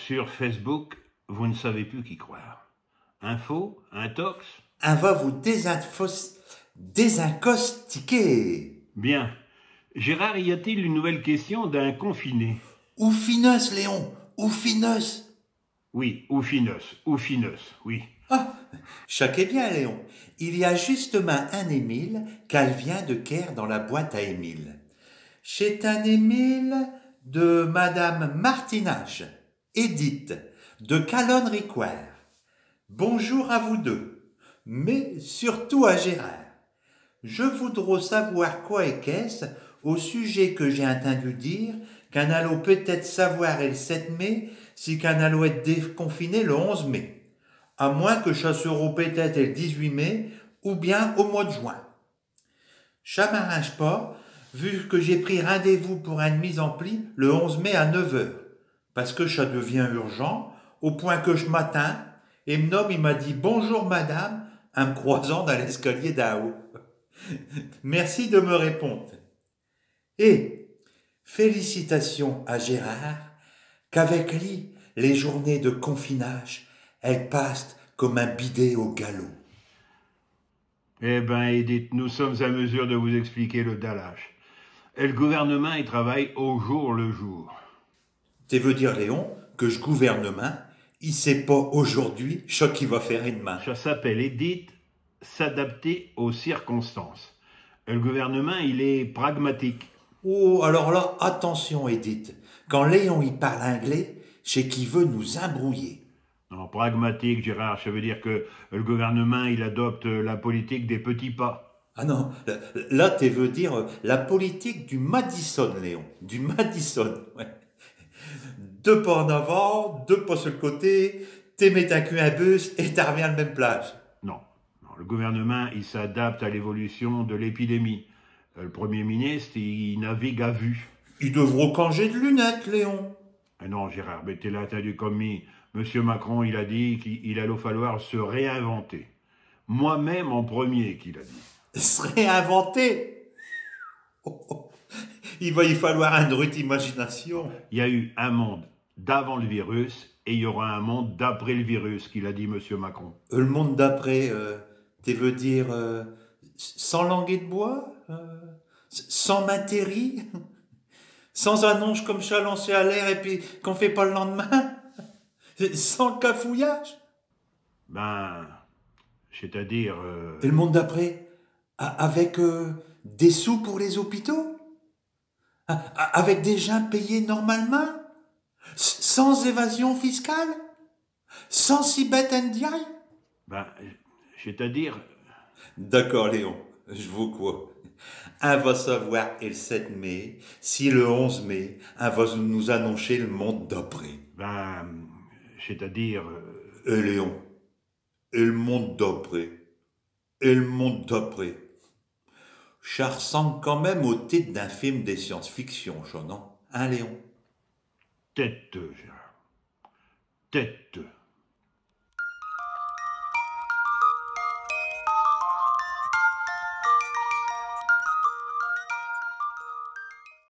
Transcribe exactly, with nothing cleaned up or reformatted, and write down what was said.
Sur Facebook, vous ne savez plus qui croire. Info, intox ? In va vous désinfos-, désincostiquer. Bien. Gérard, y a-t-il une nouvelle question d'un confiné ? Ou fineuse, Léon, ou fineuse. Oui, ou fineuse, ou fineuse, oui. Ah, cha quét bien, Léon. Il y a justemint un émile qu'al vient de quère dins la boîte à émiles. Ch'est un émile de Madame Martinache, Édith, de Calonne-Ricoire. Bonjour à vous deux, mais surtout à Gérard. Je voudros savoir quoi et qu'est-ce au sujet que j'ai intindu dire qu'in allot peut-ête savoir el sept mai si qu'in allot ête déconfiné le onze mai. À moins que cha sero peut-ête el dix-huit mai ou bien au mos d'juin. Cha m'arringe pas, vu que j'ai pris rindez-vous pour eune mise en plis le onze mai à neuf heures. Pasque cha devient urgent, au point que ch' matin, em' homme, i m'a dit : « Bonjour, madame », in m' croisant dins l'escalier d'in haut. Merci de m' répondre. Et félicitations à Gérard, qu'avec li, les journées de confinage, elles passent comme un bidet au galop. Eh ben, Édith, nous sommes à mesure de vous expliquer le dallage. El gouvernemint, i travaille au jour le jour. Te veux dire, Léon, que ch' gouvernemint, i sait pas aujourd'hui cha qu'i va faire demain. Cha s'appelle, Édith, s'adapter aux circonstances. El gouvernemint, il est pragmatique. Oh, alors là, attention, Édith. Quand Léon, i parle anglais, ch'est qu'i veut nous imbrouiller. Non, pragmatique, Gérard, cha veut dire que el gouvernemint, il adopte la politique des petits pas. Ah non, là, là, te veux dire, euh, la politique du Madison, Léon, du Madison, ouais. Deux pas in avant, deux pas sur l' côté, te mets tin cul in bus et t'arviens à l' même plage. Non, non, el gouvernemint, i s'adapte à l'évolution de l'épidémie. Euh, el Premier ministre, i navigue à vue. I devrot canger d' lunettes, Léon. Ah non, Gérard, mais te l'as intindu comme mi. Monsieur Macron, il a dit qu'il allot falloir se réinventer. Moi-même en premier, qu'il a dit. S' réinventer ? I va y falloir eune rute imagination. I a eu un monde d'avant l' virus et i y ara un monde d'après l' virus, qu'il a dit, monsieur Macron. Euh, l' monde d'après, euh, te veux dire, euh, s-, sans langue ed bois, euh, s-, sans minterie, sans annonche comme cha lancée à l'air et pis qu'in fait pas l' lind'main, sans cafouillage ? Ben, ch'est-à-dire, euh, Et l' monde d'après, a-, avec, euh, des sous pour les hôpitaux ? A-, a-, avec des gins payés normalemint ? S-, sans évasion fiscale ? Sans six bêtes indiennes ? Ben, ch'est-à-dire... D'accord, Léon, j' vos cros. In va savoir el sept mai si le onze mai, in va nous annoncher l' monde d'après. Ben, ch'est-à-dire, euh, Eh, Léon, el monde d'après. El monde d'après. Cha ressemble quand même au titre d'un film de science-fiction, cha, non ? Hein, Léon ? Tais-te, Gérard. Tais-te.